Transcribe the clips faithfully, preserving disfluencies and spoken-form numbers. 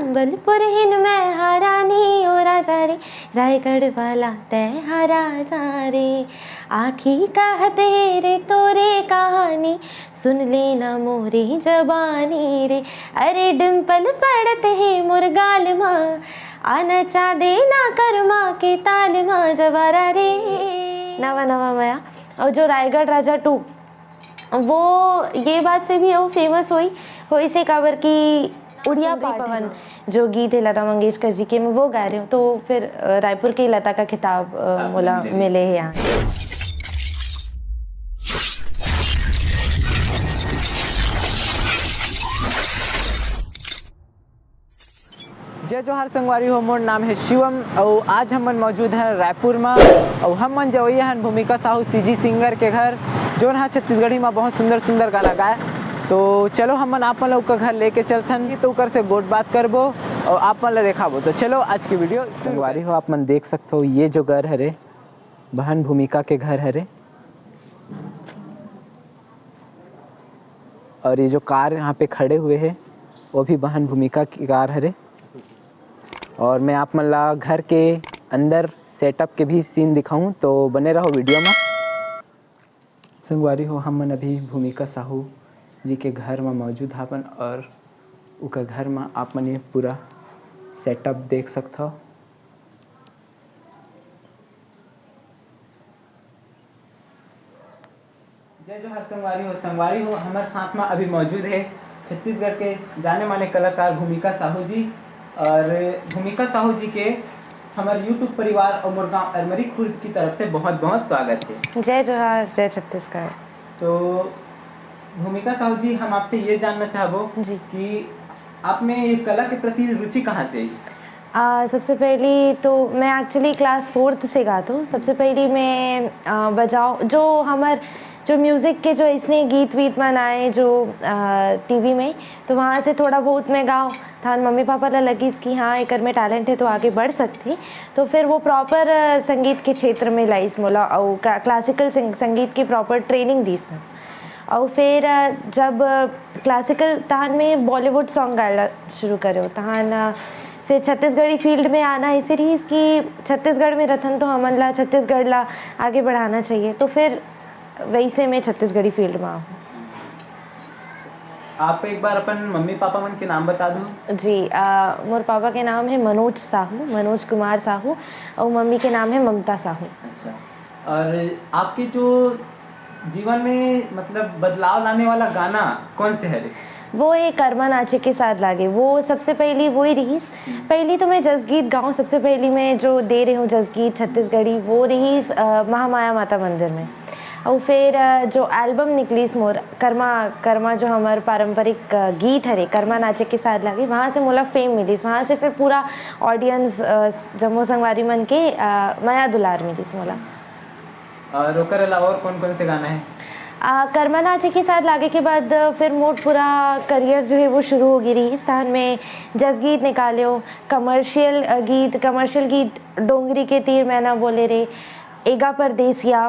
बलपुरहिन मैं हा रानी ओ राजा रे, रायगढ़ वाला तै हा राजा रे। आखी कहत हे रे तोरे कहानी, सुन लेना मोरी जबानी रे। अरे डिम्पल पड़त हे मोर गाल मा, आना चांदे ना करमा के ताल मा जवारा रे। नवा नवा मया। और जो रायगढ़ राजा टू, वो ये बात से भी वो फेमस हुई, हुई से काबर कि उड़िया सुंदरी पाठ पवन। जो गीत है लता मंगेशकर जी के, मैं वो गा रही हूँ। तो फिर अ, रायपुर के लता का खिताब अ, आप मोला मिले। मिले है यहाँ। जय जोहार संगवारी हो, मोर नाम है शिवम। और आज हमन मौजूद हैं रायपुर में। और हमन जवैया हन भूमिका साहू सीजी सिंगर के घर, जोन हा छत्तीसगढ़ी में बहुत सुंदर सुंदर गाना गाए। तो चलो हमन आप मन ला ओकर घर लेके चलथन, तो ओकर से गोठ बात करबो और आप मन ला देखाबो। तो चलो आज की वीडियो संगवारी हो, आप मन देख सकते हो ये जो घर हरे, बहन भूमिका के घर हरे। और ये जो कार यहाँ पे खड़े हुए है, वो भी बहन भूमिका की कार हरे। और मैं आप मन ला घर के अंदर सेटअप के भी सीन दिखाऊं, तो बने रहो वीडियो में। संगवारी हो, हमन अभी भूमिका साहू जी के घर में मौजूद हावन और उनका घर में आप मन ये पूरा सेटअप देख सकथो। जय जोहार संगवारी हो। संगवारी हो, हमर साथ में अभी मौजूद है छत्तीसगढ़ के जाने माने कलाकार भूमिका साहू जी। और भूमिका साहू जी के हमर YouTube परिवार और मोर गांव अरमरी खुर्द की तरफ से बहुत बहुत स्वागत है। जय जोहार, जय छत्तीसगढ़। तो भूमिका साहू जी, हम आपसे ये जानना चाहबो जी। कि आप में ये कला के प्रति रुचि कहाँ से आई? आ, सबसे पहली तो मैं एक्चुअली क्लास फोर्थ से गात हूँ। सबसे पहली मैं आ, बजाओ जो हमर जो म्यूज़िक के जो इसने गीत वीत मन आए जो टीवी में, तो वहाँ से थोड़ा बहुत मैं गाओ। तहान मम्मी पापा ला लगिस कि हाँ, एकर में टैलेंट है तो आगे बढ़ सकती। तो फिर वो प्रॉपर संगीत के क्षेत्र में लाइस मोला, और क्लासिकल संगीत की प्रॉपर ट्रेनिंग दीस मैं। और फिर अ, जब क्लासिकल तहान में बॉलीवुड सॉन्ग गायला शुरू करे, तहान अ, फिर छत्तीसगढ़ी फील्ड में आना ऐसे रही कि छत्तीसगढ़ में रथन तो हमन ला छत्तीसगढ़ ला आगे बढ़ाना चाहिए। तो फिर वैसे मैं छत्तीसगढ़ी फील्ड में आऊँ। आप एक बार अपन मम्मी पापा मन के नाम बता दो। जी, आ, मोर पापा के नाम है मनोज साहू, मनोज कुमार साहू, और मम्मी के नाम है ममता साहू। अच्छा, और आपके जो जीवन में मतलब बदलाव लाने वाला गाना कौन से है? वो एक कर्मा नाचे के साथ लागे, वो सबसे पहली वो ही रही। पहली तो मैं जसगीत गाऊँ, सबसे पहली मैं जो दे रही हूँ जसगीत छत्तीसगढ़ी, वो रही अ, महामाया माता मंदिर में। और फिर अ, जो एल्बम निकलीस मोर कर्मा, कर्मा जो हमार पारंपरिक अ, गीत हरे, कर्मा नाचे के साथ लागे, वहाँ से मोला फेम मिलीस। वहाँ से फिर पूरा ऑडियंस, जम्मो संगवारी मन के अ, मया दुलार मिलीस मोला। और ओकर अलावा और कौन कौन से गाना है? आ, कर्मा नाचे के साथ लागे के बाद अ, फिर मोर पूरा करियर जो है वो शुरू हो गई रही। स्थान में जसगीत निकाल्यो, कमर्शियल अ, गीत, कमर्शियल गीत डोंगरी के तीर मैना बोले रे, एगा परदेसिया,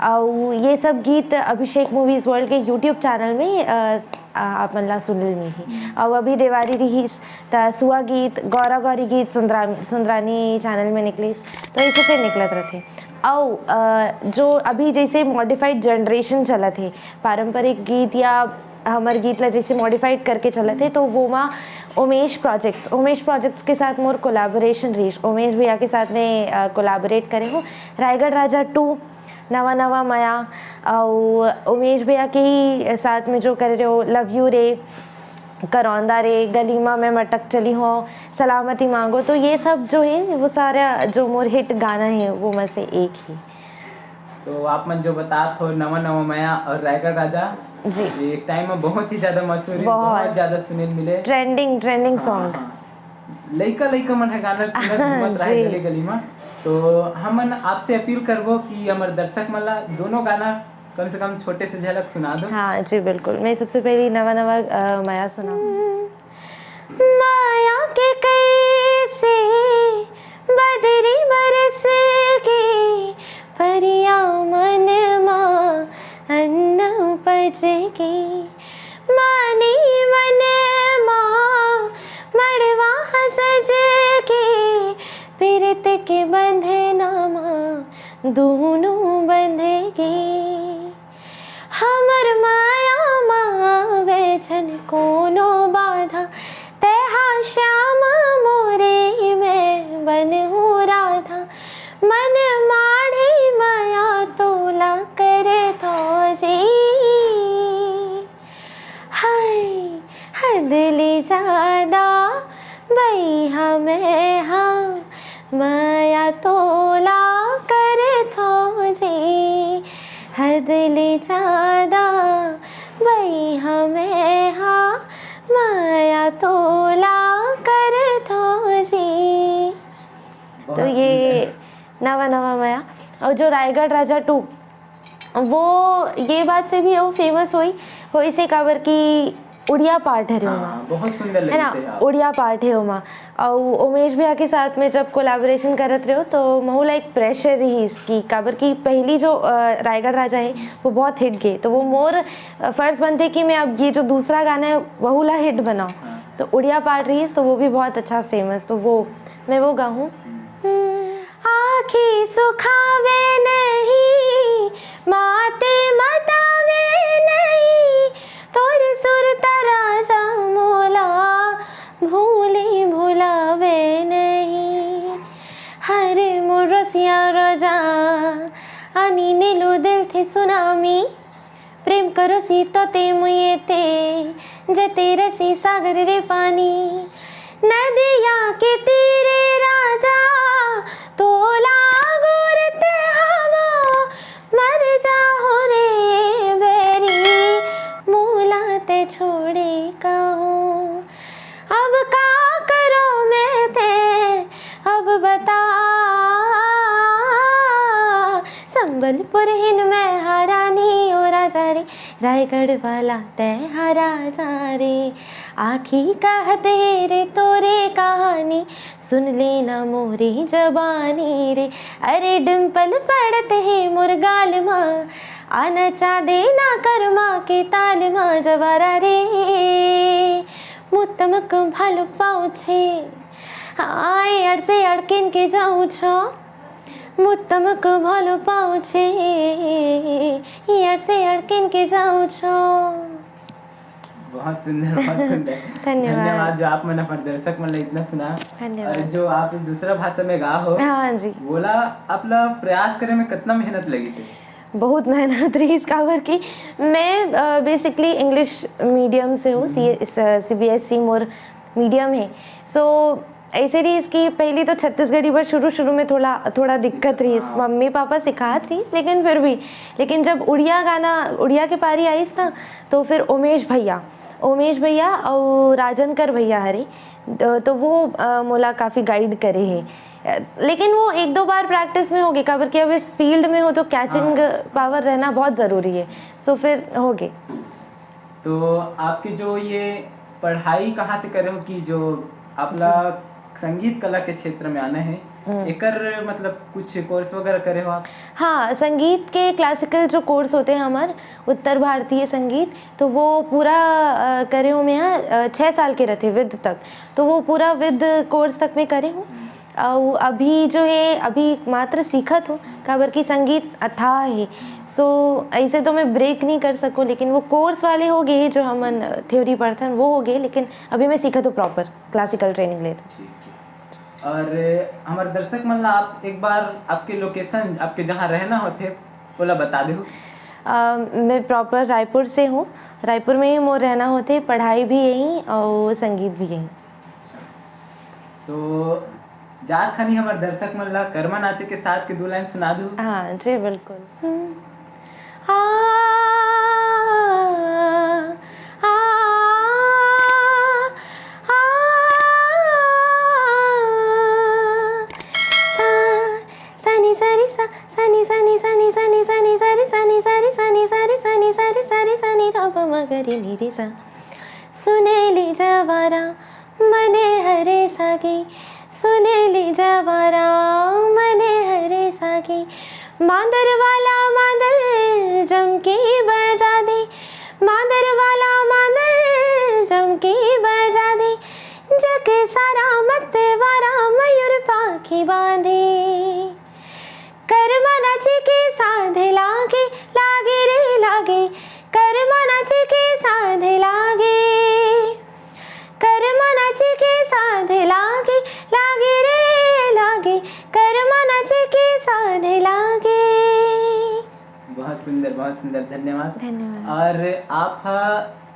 और ये सब गीत अभिषेक मूवीज वर्ल्ड के यूट्यूब चैनल में अ, आ, आप मन ला सुनल मिलही। और अभी देवारी रिहिस त सुआ गीत, गौरा गौरी गीत सुंदरा सुंदरानी चैनल में निकलिस, तो ऐसे फिर निकलत रहते। अउ अ, जो अभी जैसे मॉडिफाइड जनरेशन चलत हे, पारंपरिक गीत या हमर गीत ला जैसे मॉडिफाइड करके चलत हे, तो वो मा उमेश प्रोजेक्ट्स, उमेश प्रोजेक्ट्स के साथ मोर कोलैबोरेशन रहिस। उमेश भैया के साथ में कोलैबोरेट करे हूँ रायगढ़ राजा टू, नवा नवा मया, अउ उमेश भैया के ही साथ में जो करे रहे हो लव यू रे, करौंदा रे, गली मा मैं मटक चली हूँ, सलामती मांगो, तो ये सब जो है वो सारा जो मोर हिट गाना है वो में से एक ही। तो आप मन जो बतात हो नवा नवा मया और रायगढ़ राजा, जी। ये एक टाइम में बहुत ही ज्यादा मशहूर, बहुत। बहुत ज्यादा सुने मिले। ट्रेंडिंग, ट्रेंडिंग हाँ, सॉन्ग। हाँ। लइका लइका मन ह गाना सुनत घूमत रहे जी। गली गली में। तो हमन आपसे अपील करबो कि हमर दर्शक मन ला दोनों गाना कम से कम छोटे से झलक सुना दो। हाँ जी, बिल्कुल। मैं सबसे पहली नवा नवा अ, मया सुनाऊँ। माया के कैसे बदरी बरस के, परिया मन मा अन्न पज के, माने मन मा मड़वा सज के पीरत के बंधना मा दूनों बंध गे। हमर माया मा आवे झन कोनो बाधा, तेहा श्याम मोरे मैं बनहूँ राधा। मन माढ़े मया तोला करथों जी। हाय, हद ले जादा बइहा मैं हा, मया तोला करथों जी। हद ले जादा बइहा मैं हा, मया तोला करथों जी। तो ये नवा नवा मया। और जो रायगढ़ राजा टू, वो ये बात से भी वो फेमस होई, होइसे काबर कि उड़िया पाठ हरे ओमा। हाँ, बहुत सुंदर है ना, लगिस हे, हाँ। उड़िया पाठ है ओमा। और उमेश भैया के साथ में जब कोलैबोरेशन करत रहे हो, तो महू ला एक प्रेशर रहिस कि काबर कि पहली जो अ, रायगढ़ राजा है, वो बहुत हिट गए। तो वो मोर अ, फर्ज बनते कि मैं अब ये जो दूसरा गाना है, वहू ला हिट बनाऊँ। हाँ। तो उड़िया पाठ रहिस, तो वो भी बहुत अच्छा फेमस, तो वो मैं वो गाऊँ। आँखी सुखावे नहीं, माते मतावे नहीं, तोर सुरता राजा मोला भूले भुलावे नहीं। हरे मोर रसिया राजा, आनी नेलो दिल थे सुनामी, प्रेम करो सीतो ते मुये ते, जते रसी सागर रे पानी। नदिया के तीरे राजा, तोला गोरत हवा, मर जाहूँ रे बैरी, मोला ते छोड़े कहो। अब का करो मैं ते, अब बता। संबलपुर हिन मैं हरानी ओ राजा रे, रायगढ़ वाला तै हा राजा रे। आँखी कहत हे रे तोरे कहानी, सुन लेना मोरी जबानी रे। अरे डिम्पल पड़त हे मोर गाल मा, आना चा देना करमा के ताल मा जवारा रे। मुत्तमक भालो पाउँछे, आए अड़से अड़किन के जाउँछो। मुत्तमक भालो पाउँछे, अड़से अड़किन के जाउँछो। बहुत सुंदर, बहुत सुंदर। धन्यवाद। धन्यवाद जो आप मन अपन दर्शक मन ला इतना सुना। धन्यवाद। और जो आप दूसरा भाषा में गा हो, हाँ जी। वोला आप ला प्रयास करे में कितना मेहनत लगिस हे? बहुत मेहनत रहिस, काबर कि मैं बेसिकली इंग्लिश मीडियम से हूँ। सी बी एस ई मोर मीडियम है। सो ऐसे रहिस कि पहली तो छत्तीसगढ़ी बर शुरू शुरू में थोड़ा थोड़ा दिक्कत रहिस, मम्मी पापा सिखात रहिस, लेकिन फिर भी, लेकिन जब उड़िया गाना, उड़िया के पारी आइस ना, तो फिर उमेश भैया, उमेश भैया और राजनकर भैया हरे, तो वो मोला काफ़ी गाइड करे हे। लेकिन वो एक दो बार प्रैक्टिस में होगे, काबर कि अब इस फील्ड में हो तो कैचिंग पावर रहना बहुत ज़रूरी है। सो फिर होगे। तो आपके जो ये पढ़ाई कहाँ से करे हो कि जो आप ला संगीत कला के क्षेत्र में आना है, एकर मतलब कुछ कोर्स वगैरह करे हो आप? हाँ, संगीत के क्लासिकल जो कोर्स होते हैं हमारे, उत्तर भारतीय संगीत, तो वो पूरा अ, करे हूँ मैं यहाँ अ, छः साल के रहते विद तक, तो वो पूरा विद कोर्स तक मैं करे हूँ। और अभी जो है, अभी मात्र सीखत हूँ, काबर कि संगीत अथाह है। सो ऐसे तो मैं ब्रेक नहीं कर सकूँ, लेकिन वो कोर्स वाले हो गए जो हमन थ्योरी पढ़थन, वो हो गए, लेकिन अभी मैं सीखत हूँ प्रॉपर क्लासिकल ट्रेनिंग लेत। ठीक, ठीक। और हमारे दर्शक मन ला आप एक बार आपके लोकेशन, आपके जहाँ रहना होथे, ओला बता देहू। अ, मैं प्रॉपर रायपुर से हूँ। रायपुर में ही मोर रहना होथे, पढ़ाई भी यहीं और संगीत भी यहीं। तो जात खानी हमारे दर्शक मन ला करमा नाचे के साथ के दो लाइन सुना दो। हाँ जी, बिल्कुल। हम्म। आ, आ, आ, सा, सनी सरी सा, सनी सनी सनी सनी सनी सरी सनी सरी सनी सरी सनी सरी सरी सनी धा पा मा गा री नी री सा। सुनेली जवारा मने हरे सागे, सुनेली जवारा मने हरे सागे। मांदर वाला मांदर जम के बजा दे, मांदर वाला मांदर जम के बजा दे। जग सारा मत वारा मयूर पाखी बांधे। कर्मा नाचे के साधे लागे, लागे रे लागे। कर्मा नाचे के साधे लागे। कर्मा नाचे के साधे लागे, लागे रे लागे। कर्मा नाचे के साधे लागे। बहुत सुंदर, बहुत सुंदर, धन्यवाद। धन्यवाद। और आप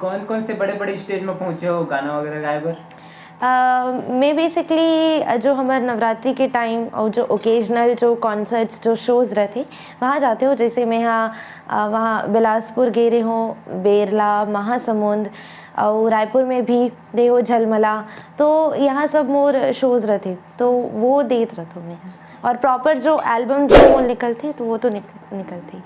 कौन कौन से बड़े बड़े स्टेज में पहुंचे हो गाना वगैरह गाए बर? अ, मैं बेसिकली जो हमर नवरात्रि के टाइम और जो ओकेजनल जो कॉन्सर्ट्स, जो शोज रहते, वहाँ जाते हो। जैसे मैं यहाँ, अ, वहाँ बिलासपुर गे रहे हो, बेरला, महासमुंद, और रायपुर में भी रहे हो, झलमला। तो यहाँ सब मोर शोज रहते, तो वो देत रहते मैं। और प्रॉपर जो एल्बम जो मोर निकलते, तो वो तो निक-, निकलते।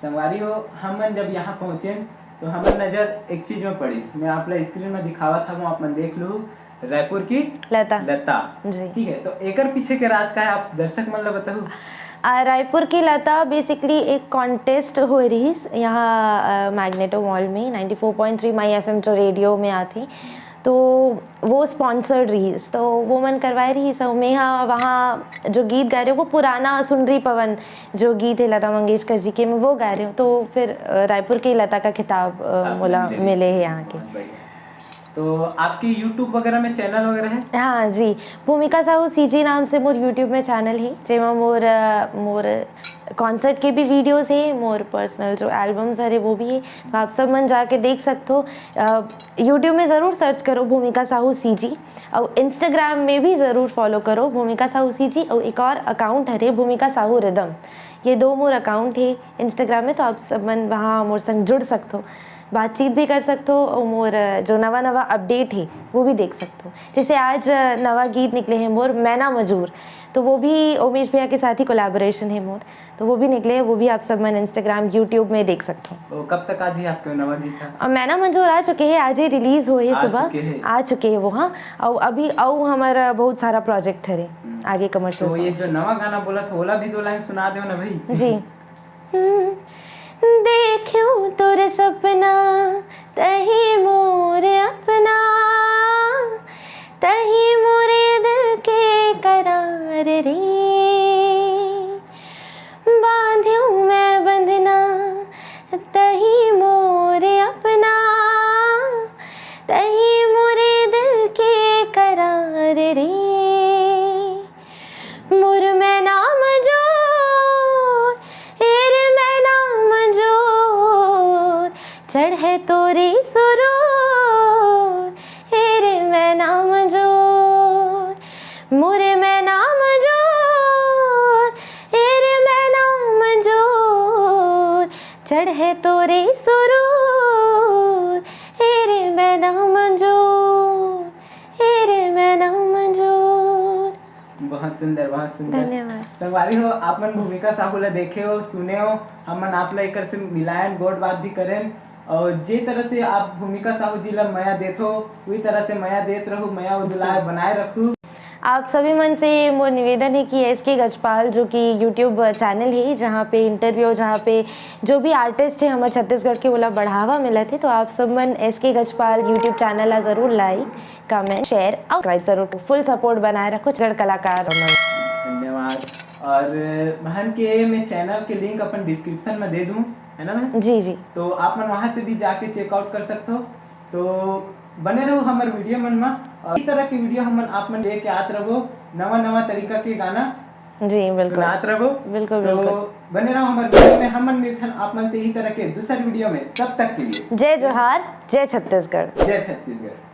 संगवारी हो, हमन जब यहाँ पहुँचेन, तो हमर नजर एक चीज में पड़िस। मैं आप ला स्क्रीन में दिखावत हूँ, आप मन देख लू, रायपुर की लता। लता। जी। ठीक है, तो एकर पीछे के राज का है, आप दर्शक मन ला बताहू। आ, रायपुर की लता बेसिकली एक कॉन्टेस्ट होए रहिस यहाँ, आ, मैग्नेटो मॉल में, नाइंटी फ़ोर पॉइंट थ्री माई एफ़एम जो रेडियो में आथे, तो वो स्पॉन्सर्ड रहिस, तो वो मन करवाए रहिस। और मैं हा वहाँ जो गीत गा रहे, वो पुराना सुनरी पवन जो गीत है लता मंगेशकर जी के, मैं वो गा रहे हूँ। तो फिर, अ, रायपुर की लता का खिताब, अ, आपने मोला मिले मिले रहिस। है यहाँ के। बहुत बढ़िया। तो आपके YouTube वगैरह में चैनल वगैरह है? हाँ जी, भूमिका साहू सीजी नाम से मोर YouTube में चैनल है, जेमा मोर, अ, मोर कॉन्सर्ट के भी वीडियोज़ हे, मोर पर्सनल जो एल्बम्स हरे वो भी हे। तो आप सब मन जाके देख सकथो। अ, YouTube में ज़रूर सर्च करो भूमिका साहू सीजी, और Instagram में भी ज़रूर फॉलो करो भूमिका साहू सीजी। और एक और अकाउंट हरे भूमिका साहू रिदम, ये दो मोर अकाउंट हे Instagram में, तो आप सब मन वहाँ मोर संग जुड़ सकथो, बातचीत भी कर सकथो और मोर जो नवा नवा अपडेट हे वो भी देख सकथो। जैसे आज नवा गीत निकले हे मोर मैना मजूर, तो वो भी ओमेश भैया के साथ ही कोलैबोरेशन हे मोर, तो वो भी निकले हे, वो भी आप सब मन Instagram, YouTube में देख सकथो। तो कब तक आ जाही आपके नवा गीत ह? अ, मैना मजूर आ चुके हे, आज ही रिलीज होए हे आ सुबह। चुके हे। आ चुके हे वो, हाँ। और अभी अउ हमारा बहुत सारा प्रोजेक्ट हरे हम्म। आगे कमर्शियल तो ये सॉन्ग। जो नवा गाना बोला था, ओला भी दो लाइन सुना दो ना भाई। जी। हम्म, देख्यो तोर सपना, तही मोर अपना, तही मोरे दिल के करार रे। बांध्यो मैं बंधना, तही मोर अपना, तही मोरे दिल के करार रे। मोर मैना मजूर, ए रे मैना मजूर, चढ़े तोरे सुरूर, ए रे मैना मजूर। मोर मैना मजूर, ए रे मैना मजूर, चढ़े तोरे सुरूर, ए रे मैना मजूर, ए रे मैना मजूर। बहुत सुंदर, बहुत सुंदर। धन्यवाद। संगवारी हो, आप मन भूमिका साहू ला देखे हो, सुने हो, हमन आप ला एकर से मिलायन, गोठ बात भी करेन, और जे तरह से आप भूमिका साहू जी ला मया देथो, वही तरह से मया देत रहू, मया और दुलार बनाए रखू। आप सभी मन से मोर निवेदन है कि एस के गजपाल, जो कि YouTube चैनल है, जहाँ पे इंटरव्यू, जहाँ पे जो भी आर्टिस्ट है हमारे छत्तीसगढ़ के, ओला बढ़ावा मिलत है, तो आप सब मन एस के गजपाल YouTube चैनल ला जरूर लाइक, कमेंट, शेयर और सब्सक्राइब जरूर। फुल सपोर्ट बनाए रखो छत्तीसगढ़ कलाकार मन। धन्यवाद। और बहन के मैं चैनल के लिंक अपन डिस्क्रिप्शन में दे दूँ, है ना बहन? जी, जी। तो आप मन वहाँ से भी जाके चेकआउट कर सकते हो। तो बने रहो हमर वीडियो मन में, और इस तरह के वीडियो हमन आप मन लेके आत रहो, नवा नवा तरीका के गाना जी, बिल्कुल। सुनात रहो। बिल्कुल, तो बिल्कुल। बने रहो हमर वीडियो में, हमन मिलथन आप मन से इही तरह के दूसर वीडियो में। तब तक के लिए जय जोहार, जय छत्तीसगढ़। जय छत्तीसगढ़।